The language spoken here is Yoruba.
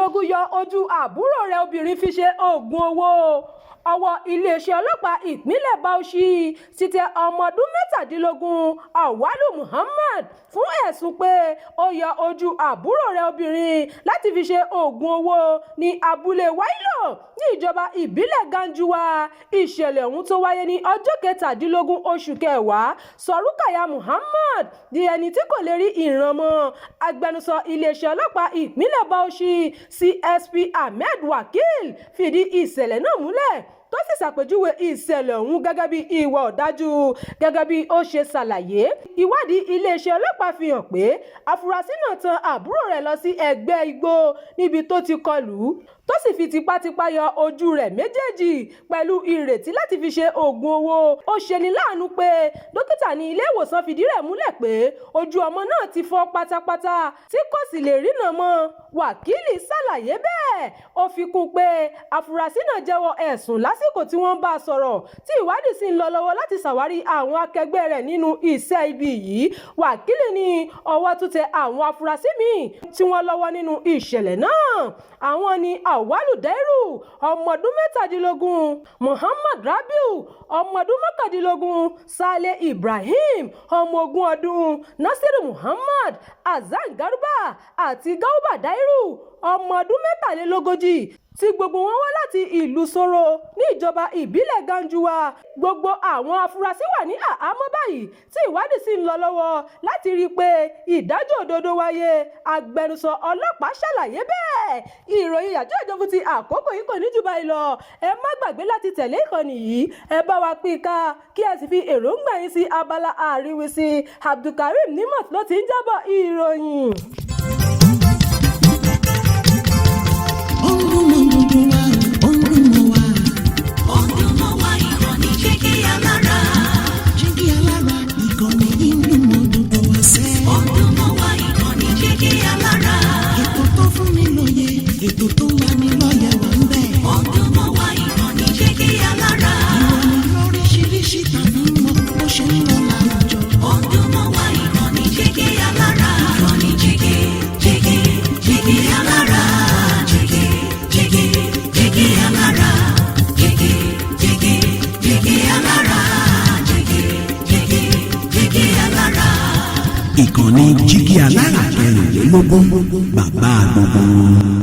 mẹ́tàdínlógún yọ ojú àbúrò rẹ̀ obìnrin fi ṣe oògùn owó. Ọwọ́ iléeṣẹ́ ọlọ́pàá ìpínlẹ̀ Bauchi ti tẹ ọmọ ọdún 17 Auwalu Muhammad fún ẹ̀sùn pé ó yọ ojú àbúrò rẹ̀ obìnrin láti fi ṣe oògùn owó ní abúlé Wailo ní ìjọba ìbílẹ̀ Ganjuwa. Ìṣẹ̀lẹ̀ ọ̀hún tó wáyé ní ọjọ́ 17 oṣù kẹwàá sọ Rukaya Muhammad di ẹni tí kò lè rí ìran mọ́. Agbẹnusọ iléeṣẹ́ ọlọ́pàá ìpínlẹ̀ Bauchi, CSP Ahmed Wakil, fìdí ìṣẹ̀lẹ̀ náà múlẹ̀, tó sì ṣàpèjúwe ìṣẹ̀lẹ̀ ọ̀hún gẹ́gẹ́ bí ìwà ọ̀dájú. Gẹ́gẹ́ bí ó ṣe ṣàlàyé, ìwádìí iléeṣẹ́ ọlọ́pàá fi hàn pé àfúrásì náà tan àbúrò rẹ̀ lọ sí ẹ̀gbẹ́ igbó níbi tó ti kọlù ú, tó sì fi tipátipá yọ ojú rẹ̀ méjèèjì pẹ̀lú ìrètí láti fi ṣe oògùn owó. Ó ṣeni láàánú pé dókítà ní ilé ìwòsàn fìdí rẹ̀ múlẹ̀ pé ojú ọmọ náà ti fọ́ pátápátá tí kò sì lè ríran mọ́. Wákìlì ṣàlàyé bẹ́ẹ̀. Ó fi kún pé àfúrásì náà jẹ́wọ́ ẹ̀sùn lásìkò tí wọ́n ń bá a sọ̀rọ̀, tí ìwádìí sì ń lọ lọ́wọ́ láti ṣàwárí àwọn akẹgbẹ́ rẹ̀ nínú iṣẹ́ ibi yìí. Wákìlì ní ọwọ́ tún tẹ àwọn afurasí míì tí wọ́n lọ́wọ́ nínú ìṣẹ̀lẹ̀ náà. Àwọn ni Auwalu Dairu, ọmọ ọdún 17, Muhammad Rabiu, ọmọ ọdún 19, Saleh Ibrahim, ọmọ 20 ọdún, Nasiru Muhammad, Hasan Garba àti Gauba Dairu, ọmọ ọdún 43, tí gbogbo wọn wá láti ìlú Soro ní ìjọba ìbílẹ̀ Ganjuwa. Gbogbo àwọn afurasí wà ní àhámọ́ báyìí tí ìwádìí sì ń lọ lọ́wọ́ láti rí i pé ìdájọ́ òdodo wáyé. Agbẹnusọ ọlọ́pàá ṣàlàyé bẹ́ẹ̀. Ìròyìn àjọ ìjọba ti àkókò yìí kò ní jù báyìí lọ. Ẹ má gbàgbé láti tẹ̀lé ìkànnì yìí, ẹ bá wa pín ká, kí ẹ sì fi èròǹgbà yín sí abala àríwísí. Abdulkareem Nimot ló ti ń jábọ̀ ìròyìn. Ó ń dún mọ́ gbogbo wa, ó ń dún mọ́ wa. Ó ń dún mọ́ wa, ìkànnì Jígí Alára. Jígí Alára, ìkànnì yìí ń dún mọ́ gbogbo wa sẹ́. Ó ń dún mọ́ wa, ìkànnì Jígí Alára. Ètò tó fún ni lóye, ètò tó ń lani lọ́yẹ̀ wà ń bẹ̀. Ó ń dún mọ́ wa, ìkànnì Jígí Alára. Ìròyìn lóríṣiríṣi tàbí mọ́ bó ṣe ń lọ láwùjọ. Ó ń dún mọ́ wa, ìkànnì Jígí Alára. Ìkànnì Jígí, Jígí, Jígí Alára. Jígí, Jígí, Jígí Alára. Jígí, Jígí, Jígí Alára. Jígí, Jígí, Jígí Alára. Ìkànnì Jígí Alára 24, bàbá gbogbo wọn.